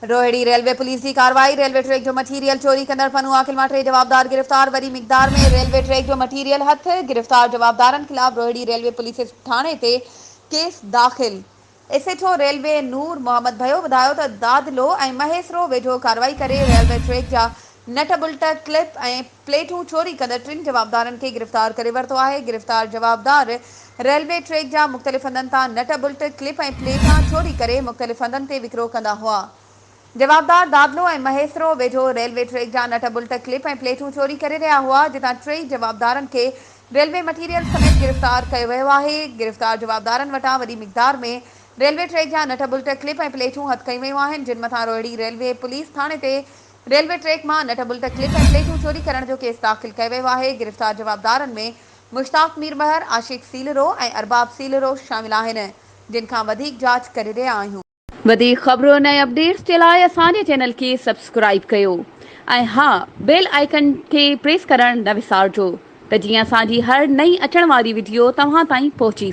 Rohri railway police جي ڪارروائي، railway track جو مٽيريل چوري ڪندڙ پنو عاقل مان ٽي جوابدار گرفتار، وڏي مقدار ۾ ريلوي ٽريڪ جو مٽيريل هٿ، گرفتار جوابدارن خلاف روهڙي ريلوي پوليس ٿاڻي تي ڪيس داخل. S H O railway Noor Muhammad Bhayo ٻڌايو ته دادلو ۽ مهيسرو ويجهو ڪارروائي ڪري ريلوي ٽريڪ جا نٽ بلٽ، ڪلپ ۽ پليٽون چوري ڪندڙ ٽن جوابدارن کي گرفتار ڪري ورتو آهي، گرفتار جوابدار ريلوي ٽريڪ جا مختلف هنڌن تان نٽ بلٽ، ڪلپ ۽ پليٽان چوري ڪري مختلف هنڌن تي وڪرو ڪندا هئا. جوابدار دادلو ۽ مهيسرو ويجهو ريلوي ٽريڪ جا نٽ بلٽ، ڪلپ ۽ پليٽون چوري ڪري رهيا هئا، جتان ٽئي جوابدارن کي ريلوي مٽيريل سميت گرفتار ڪيو ويو آهي، گرفتار جوابدارن وٽان وڏي مقدار ۾ ريلوي ٽريڪ جا نٽ بلٽ، ڪلپ ۽ پليٽون هٿ ڪيون ويون آهن، جن مٿان روهڙي ريلوي پوليس ٿاڻي تي ريلوي ٽريڪ مان نٽ بلٽ، ڪلپ ۽ پليٽون چوري ڪرڻ جو ڪيس داخل ڪيو ويو آهي، گرفتار جوابدارن ۾ مشتاق ميربحر، عاشق سيلرو ۽ ارباب سيلرو شامل آهن، جن کان وڌيڪ جاچ ڪري رهيا آهيون. وڌيڪ خبرن ۽ اپڊيٽس جي لاء اسان جي چينل کي سبسڪرائيب ڪيو ۽ ها بيل آئيڪن کي پريس ڪرڻ نه وسارجو ته جيئن اسان جي هر نئين اچڻ واري وڊيو توهان تائين پهچي.